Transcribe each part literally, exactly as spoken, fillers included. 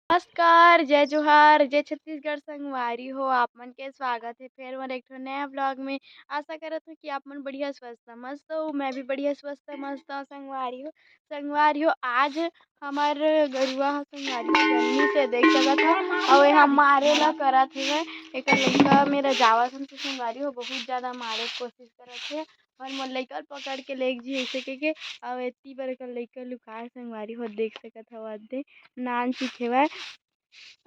नमस्कार, जय जोहार, जय छत्तीसगढ़ संगवारी हो। आप मन के स्वागत हे फेर मोर एक ठो नया vlog में। आशा करत हूँ कि आप मन बढ़िया स्वस्थ मस्त हो, मैं भी बढ़िया स्वस्थ मस्त हूँ संगवारी हो। संगवारी हो, आज हमर गरुआ ह संगवारी हो गर्मी से देख सकत हो, अउ एहा मारे ला करत हवे। एकर लइका मेर जावत हन तो संगवारी हो बहुत ज्यादा मारे के कोशिश करत हे, अउ मोर लइका ल पकड़ के लेग जी अइसे कहिके, अउ एती बर एकर लइका लुकाए संगवारी हो देख सकत हव, अदे नान चीज हेवय।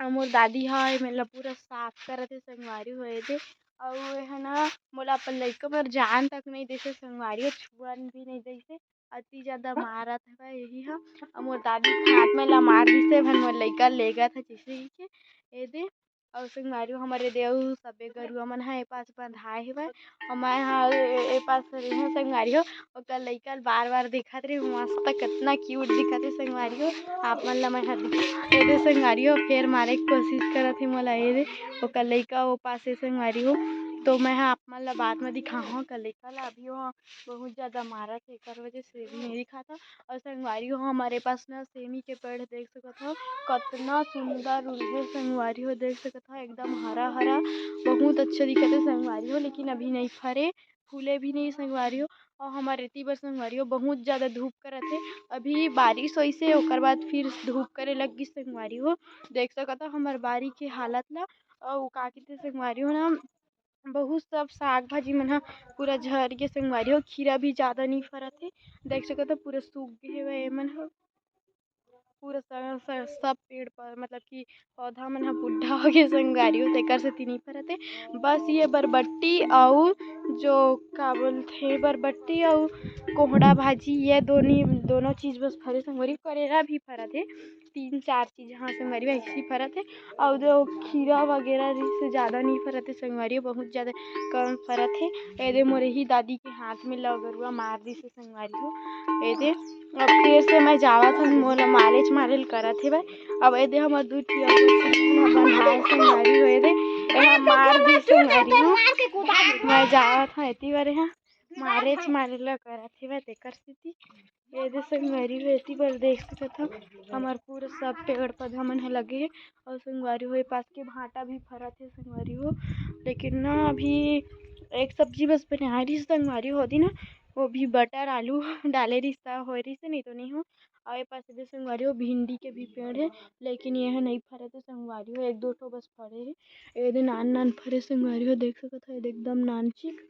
अउ मोर दादी ह एमेर ला पूरा साफ करत हे संगवारी हो एदे। अउ एहा ना मोला अपन लइका बर जान तक नइ देसे संगवारी हो, छुअन भी नइ देसे, अति ज्यादा मारत हवय एही ह। अउ मोर दादी के हाथ में ला मार दिसे, भन मोर लइका लेगत हे जइसे कहिके एदे। अउ संगवारी हो हमर एदे अउ सबे गरुआ मन ह ए पास बंधाए हेवय, अउ मैं ह ए, ए पास रेहे संगवारी हो। ओकर लइका ल बार-बार देखत रहे, मस्त कतना cute दिखत हे संगवारी हो। आप मन ल मैं ह दिखा एदे संगवारी हो, फेर मारे के कोशिश करत हे मोला एदे। ओकर लइका ओ पास हे संगवारी हो, तो मैं ह आप मन ल बाद में दिखाहूँ ओकर लइका ल। अभी ओ बहुत ज्यादा मारत हे, एकर वजह से भी नहीं दिखाता। अउ संगवारी हो हमर ए पास न सेमी के पेड़ देख सकत हो, कतना सुंदर उगे संगवारी हो देख सकत हो, एकदम हरा-हरा, बहुत अच्छा दिखत हे संगवारी हो, लेकिन अभी नहीं फरे। फूले भी नहीं संगवारी हो। अउ हमर एती बर संगवारी हो बहुत ज्यादा धूप करत हे। अभी बारिश होइस हे, ओकर बाद फिर धूप करे लग गिस संगवारी हो। देख सकत हो हमर बारी के हालत ला। अउ का कहिथे संगवारी हो ना, बहुत सब साग भाजी मन ह पूरा झर गे संगवारी हो। खीरा भी ज्यादा नहीं फरत हे, देख सकत हो पूरा सूख गे हेवय एमन ह। पूरा स-, स-, सब पेड़ पर मतलब कि पौधा मन ह बुढ़ा हो गे संगवारी हो, तेकर सेती नहीं फरत हे। बस ये बरबट्टी अउ जो का बोलथे, बरबट्टी अउ कोहड़ा भाजी, ये दोनी, दोनों चीज बस फरे संगवारी। करेला भी फरत हे, तीन चार चीज, हाँ संगवारी हो, ऐसी फरत हे। अउ जो खीरा वगैरह से ज्यादा नहीं फरत हे संगवारी हो, बहुत ज्यादा कम फरत हे। एदे मोर ही दादी के हाथ में लगरुआ मार दिस संगवारी हो। एदे अब फिर से मैं जावत हूँ, मोला मारेच मारेल करत हेवय। अब एदे हमर दू ठिया बंधाए संगवारी हो, एदे एहा मार दिस संगवारी हो। मैं जावत हूँ एती बर, एहा मारेच मारेल करत हेवय, तेकर सेती एदे संगवारी हो एती बर देख सकत हो, हमर पूरा सब पेड़ पौधा मन ह लगे हे। अउ संगवारी हो, ए पास के भांटा भी फरत हे संगवारी हो, लेकिन ना अभी एक सब्जी बस बनाए रहिस संगवारी हो, ओदी ना वो भी बटर आलू डाले रहिस त होए रहिस, नहीं तो नहीं हो। अउ ए पास एदे संगवारी हो भिंडी के भी पेड़ हे, लेकिन ये ह नहीं फरत हे संगवारी हो, एक दो ठो बस फरे हे। एदे नान नान फरे संगवारी हो, देख सकत हो, एदे एकदम नान चिक।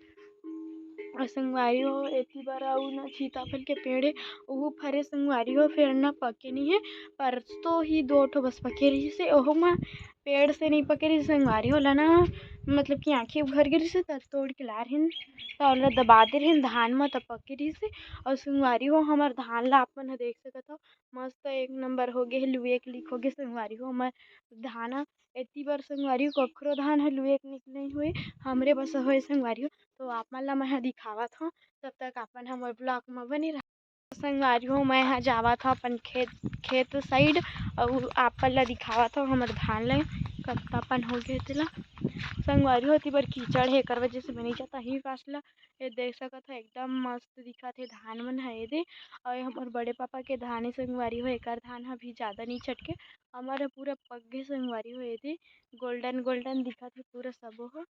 अउ संगवारी हो एती बर अउ न सीताफल के पेड़ हे, ओहू फरे संगवारी हो, फेर न पके नहीं हे। परसों ही दो ठो बस पके रहिस हे, ओहू म पेड़ से नहीं पके रहिस संगवारी हो, ओला ना मतलब कि आँखी उघर गे रहिस हे, त तोड़ के लाए रहिन, त ओला दबा दे रहिन धान म, त पके रहिस हे। अउ संगवारी हो हमर धान ला आप मन ह देख सकत हो, मस्त एक नंबर हो गे हे, लुए के लिक हो गे संगवारी हो हमर धान ह। एती बर संगवारी हो कखरो धान ह लुए के निकले हुए, हमरे बस होए संगवारी हो। तो आप मन ला मैं ह दिखावत हूँ, तब तक आप मन हमर vlog म बने रहा। संगवारी हो मैं ह जावत हूँ अपन खेत, खेत side, अउ आप मन ला दिखावत हूँ हमर धान ला कतका पन हो गए तेला। संगवारी हो एती बर कीचड़ हे, एकर वजह से मैं नहीं जाता ही पास ला। ये देख सकत हो एकदम मस्त दिखत हे धान मन ह एदे। अउ ये हमर बड़े पापा के धान हे संगवारी हो, एकर धान ह भी ज्यादा नहीं छटके, हमर ह पूरा पक गे संगवारी हो एदे, golden golden दिखत हे पूरा सबो ह।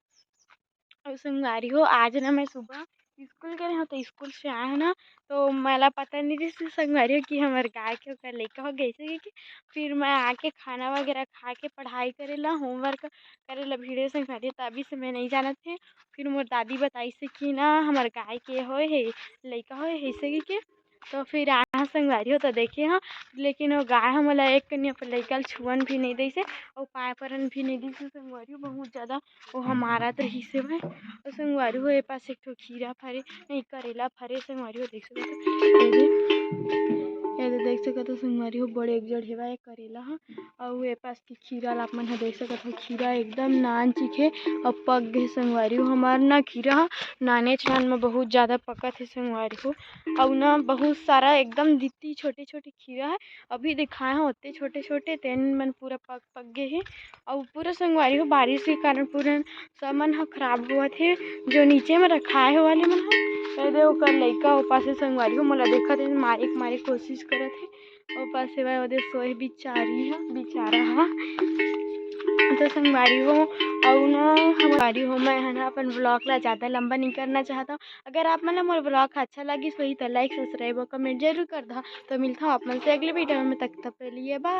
अउ संगवारी हो आज ना मैं सुबह स्कूल गए हूँ, तो स्कूल से आए हूँ ना, तो मोला पता नहीं रहिस संगवारी हो कि हमर गाय के ओकर लइका हो गए से कि फिर मैं आके खाना वगैरह खा के पढ़ाई करे ला, homework करे ला भिड़े संगवारी, तभी से मैं नहीं जानत हे। फिर मोर दादी बताइस कि ना हमर गाय के होए हे, लइका होए हे, ऐसे कि, कि तो फिर आए हन संगवारी हो तो देखे हन, लेकिन वो गाय ह मोला एक कनिया पर लइका ल छुअन भी नहीं देइस हे, अउ पाए परन भी नहीं देइस हे संगवारी हो, बहुत ज्यादा वो ह मारत रहिस हे भाई। अउ संगवारी हो ए पास एक ठो खीरा फरे, नहीं करेला फरे संगवारी हो, देख सकत हो। ये दे, ये दे देख सकत हो संगवारी हो, बड़े एक जड़ हेवय करेला ह। अउ ए पास के खीरा ला आप मन ह देख सकत हो, खीरा एकदम नान चिक हे अउ पक गे संगवारी हो। हमर ना खीरा ह नानेच नान म बहुत ज्यादा पकत हे संगवारी हो। अउ ना बहुत सारा एकदम दित्ती छोटे-छोटे खीरा हे, अभी दिखाए हव ओत्ते छोटे-छोटे, तेन मन पूरा पक, पक गे हे। अउ पूरा संगवारी हो बारिश के कारण पूरा सब मन ह खराब होवत हे, जो नीचे म रखाए हे वाले मन ह। ए दे ओकर लइका ओ पास हे संगवारी हो, मोला देखत हे, मारे के, मारे के कोशिश करत हे। ओ पास सेवा ओदे सोए बिचारी ह, बिचारा ह। तो संगवारी हो, अउ ना हमारी हो, मैं है ना अपन व्लॉग ला ज़्यादा लंबा नहीं करना चाहता हूँ। अगर आप मन ला मोर व्लॉग अच्छा लगिस होही तो लाइक, सब्सक्राइब और कमेंट जरूर कर दहा। तो मिलता हूँ आप मन से अगले वीडियो में, तब तक के लिए बाय।